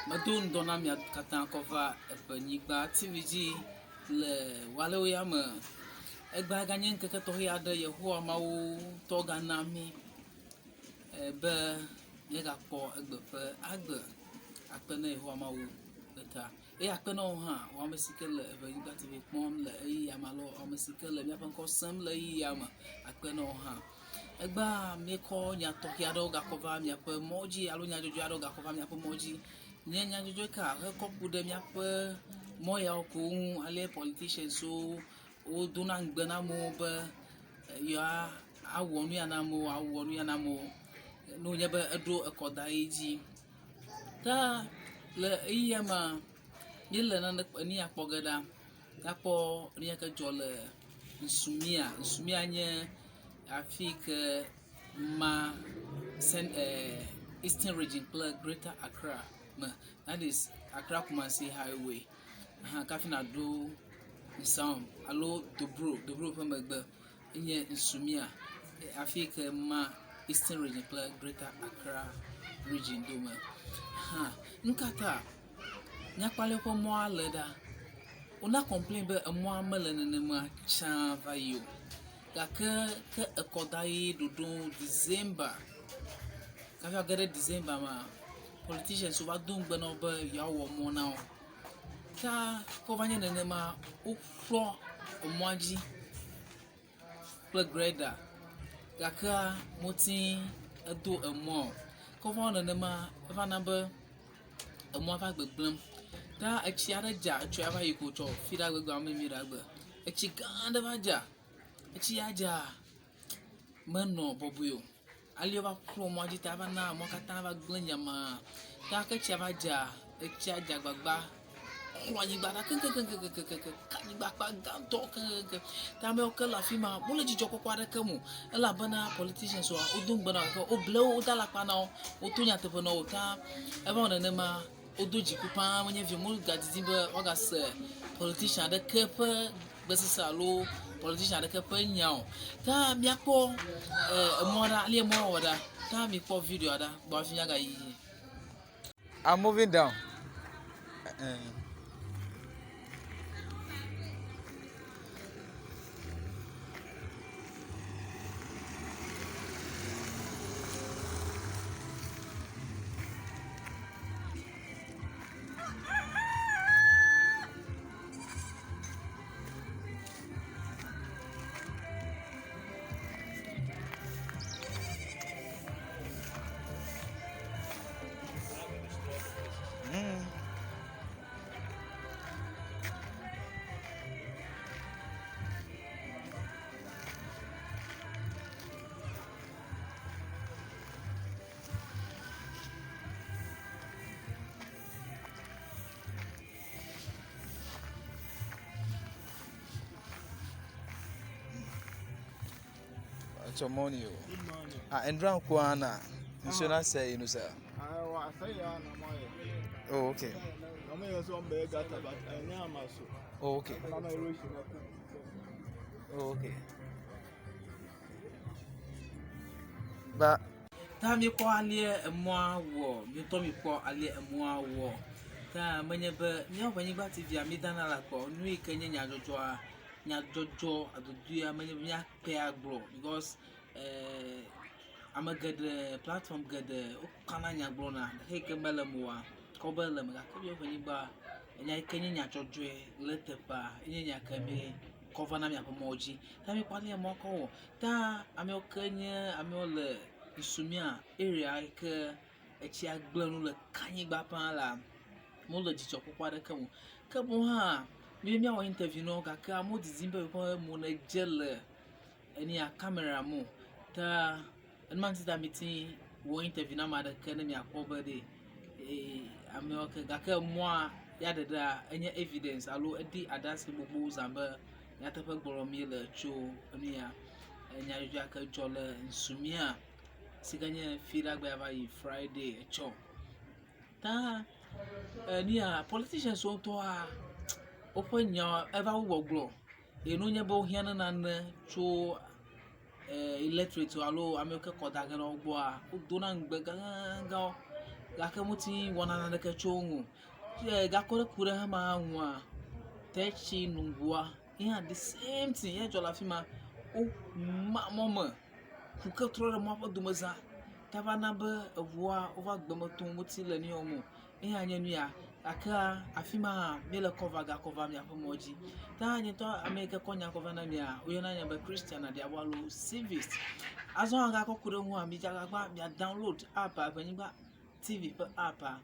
Medo ŋdɔ na mia katã kɔ va eƒenyigba TV dzi le walewoya me. Egbea ganye ŋkeke tɔxɛ aɖe Yehowa Mawu tɔ gana mí be míagakpɔ egbe ƒe agbe. Akpe na Yehowa Mawu ɖe ta. Eye akpe na wò hã, wò ame si ke le Eʋenyigba TV kpɔm le ɣeyiɣia me alo ame si ke le míaƒe ŋkɔ sem le ɣeyiɣia me. Akpe na wò hã. Egbea míekɔ nya tɔxɛ aɖewo gakɔ va miaƒe mɔ dzi alo nyadzɔdzɔ aɖewo gakɔ va miaƒe mɔ dzi. Nye nyadzɔdzɔ ka hekɔ ku ɖe míaƒe mɔ yawo ko ŋu ale politicianswo wodona ŋugbe na amewo be yewoawɔ nu ya na amewo, awɔ nu ya na amewo. Ne wònye be eɖo ekɔdaɣi dzi. Ke le ɣeyiɣia mea, míele nane enu ya kpɔ ge ɖa. Míakpɔ nu ya ke dzɔ le Nsumia. Nsumia nye afi yi ke ma sen Eastern Region kple Greater Accra me. That is Accra Kumasi highway hã kafi nàɖo Nsawam alo Dobro, Dobro ƒe megbe enye Nsumia. Afi yi ke ma Eastern Region kple Greater Accra Region dome hã. Nu ka ta míakpɔ ale ƒe mɔa le ɖa? Wona complain be emɔa mele nenema tsã va yi o gake ke ekɔdaɣi ɖoɖo December hafi age ɖe December mea, politicians va do ŋugbe na wo be yewoawɔ mɔ na wo. Ta ke wova nye nenema woƒlɔ emɔa dzi kple greda gakea meti edo emɔa o. Ke wova wɔ nenema eva na be emɔa va gbegblẽm. Ta etsi aɖe dza etsia va yi ko tsɔ fiɖagbe gbea mimi ɖagbe. Etsi gã aɖe va dza. Etsi ya dza menɔ bɔbɔe o. Ale wova ƒu emɔa dzi ta eva na emɔ katã va gble nyamaa. Ta ke tsia va dza, etsia dza gbagba xlɔ anyigba la keŋkeŋkeŋkeŋkeŋ ke anyigba akpa gãtɔ keŋkeŋkeŋ. Ta ame yiwo ke le afi ma wole dzidzɔkpɔkpɔ aɖeke me o elabena politicians woa wodo ŋugbe na wo gake woble wo, woda alakpa na wo, woto nyateƒe na wo ta eva wɔ nenema wodo dziku paa menye vi womegadidim be woagase politician aɖeke ƒe gbesese alo politician aɖeke ƒe nya o. Ta míakpɔ emɔ ɖa, ale emɔ wɔ ɖa. Ta mikpɔ videoa ɖa gbɔ hafi míagayi. I'm moving down. It's morning o. Good morning. Ah, ndra nko ara na nsuo no asɛe yi no saa. Ah, asɛe ya na mo ayɛ. Oh, okay. Na mo yɛ sɛ ɔmo bɛyɛ gutter but ɛnyɛ ama so. Oh, okay. Na mo erosion ɛkɔ. Oh, okay. Ba. Ta míekpɔ alie emɔa wɔ, míŋutɔ míkpɔ alie emɔa wɔ. Ta menye be míaƒe anyigba TV mídana le akpɔ nu yi ke nye nyadzɔdzɔa, nyadzɔdzɔ adodoea menye be míakpɛ agblɔ because ame geɖe, platform geɖe wokana nya gblɔna xeyi ke mele eme oa, kɔ be ele eme gake míaƒe anyigba enya yi ke nye nyadzɔdzɔe le eteƒea enye nya ke míekɔ vana miaƒe mɔ dzi. Ta míekpɔ ale emɔa kɔ wɔ. Ta amewo ke nye amewo le Isumia area yi ke etsia gble nu le ke anyigba paa la, wole dzidzɔkpɔkpɔ aɖeke me o. Ke boŋ hã míbe míawɔ interview na wo gake amewo didim be yewoƒe mo nedze le enu ya kamera me o. Ta enuma ŋuti ta mete wɔ interview na ame aɖeke ne miakpɔ be ɖe ee amewo ke gake mɔa ya ɖeɖea enye evidence alo eɖi aɖase gbogbo zã be nyateƒe gblɔm míele tso enu ya enyadzɔdzɔ ke dzɔ le Nsumia si ke nye Fiɖagbe ava yi Friday etsɔ. Ta enu ya politicians wo ŋutɔa woƒe nya eva wu gbɔgblɔ eye ne wonye be wohiã na nane tso electric alo ame yiwo ke kɔ da ge ɖe wo gbɔa wodona ŋugbe gãgãgãwo. Gake meti wɔna naneke tso wo ŋu o. Ye gakɔ ɖe ku ɖe hema hã ŋua, Tetsi Nugua ye hã the same thing ye dzɔ le afi ma. Woma mɔ me, ku ke trɔ ɖe mɔa ƒe domeza ta va na be eŋua wova gbeme tom wometi le nu ya wɔm o. Ye hã nye nu ya gakea afi ma hã míele kɔva gakɔ va miaƒe mɔ dzi. Ta nye ŋutɔ ame yi ke kɔ nya kɔ va na mia, woyɔna nye be Christian Aɖiabo alo Civist. Azɔ hã gakɔ ku ɖe eŋua, midze agbagba mia download app Eʋenyigba TV ƒe app-a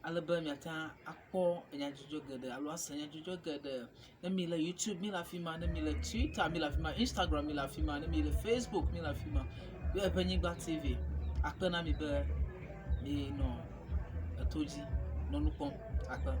ale be miate ŋu akpɔ enyadzɔdzɔ geɖe alo ase nyadzɔdzɔ geɖe. Ne mi le YouTube mi le afi ma, ne mi le Twitter mi le afi ma, Instagram mi le afi ma, ne mi le Facebook mi le afi ma. Eʋenyigba TV akpe na mi be mi nɔ eto dzi nɔ nu kpɔm. Akpe.